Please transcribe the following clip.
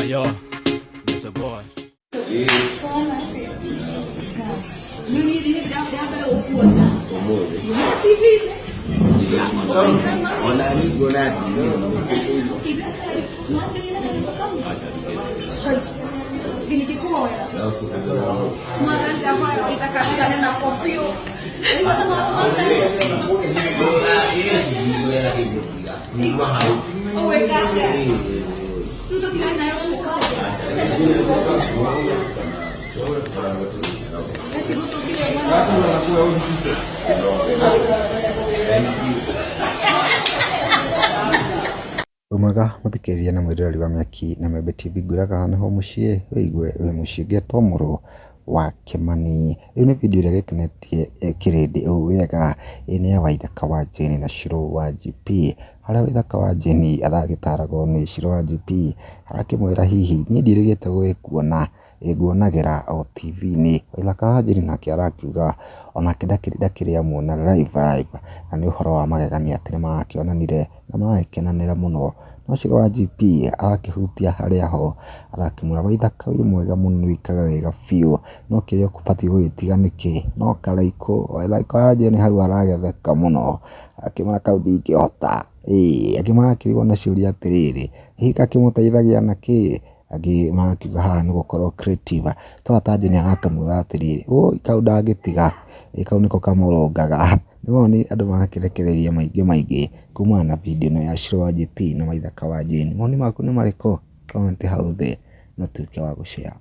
Yo, it's a boy. Wĩ mwega mũthikĩrĩria na mwĩroreri wa Mĩaki na Membe TV, ngwĩraga haha nĩho mũciĩ wĩigue wĩ mũciĩ ngetwo mũrũ wa Kĩmani. Ĩno nĩ video ĩrĩa ĩgĩkenetie kĩrĩndĩ ũũ wega, ĩ nĩ ya Waithaka wa Jane na Shiro wa GP, harĩa Waithaka wa Jane aragĩtaragwo nĩ Shiro wa GP, arakĩmwĩra hihi niĩ ndiĩrĩgĩte gũgĩkuona, ĩ nguonagĩra o TV-inĩ. Waithaka wa Jane nake arakiuga onake ndakĩrĩ amuona live live, na nĩ ũhoro wa magegania atĩ nĩ marakĩonanire na maragĩkenanĩra mũno. No Shiro wa GP arakĩhutia harĩa ho, arakĩmwĩra Waithaka wĩ mwega mũno nĩ wĩkaga wega biũ, no kĩrĩa ũbatiĩ gũgĩtiga nĩkĩ, no karaikũ. Waithaka wa Jane hau aragĩtheka mũno, akĩmwĩra kau ndingĩhota, ĩĩ angĩ marakĩrigwo na ciũria atĩrĩrĩ, hihi gakĩmũteithagia na kĩ? Angĩ magakiuga haha nĩ gũkorwo creative. Twata Jane akamwĩra atĩrĩrĩ, ũi kau ndangĩtiga, ĩ kau nĩko kamũrũngaga. Nĩ woni andũ marakĩrekereria maingĩ maingĩ kumana na video ĩno ya Shiro wa GP na Waithaka wa Jane. Mawoni maku nĩ marĩkũ? Comment hau thĩ na ũtuĩke wa gũ share.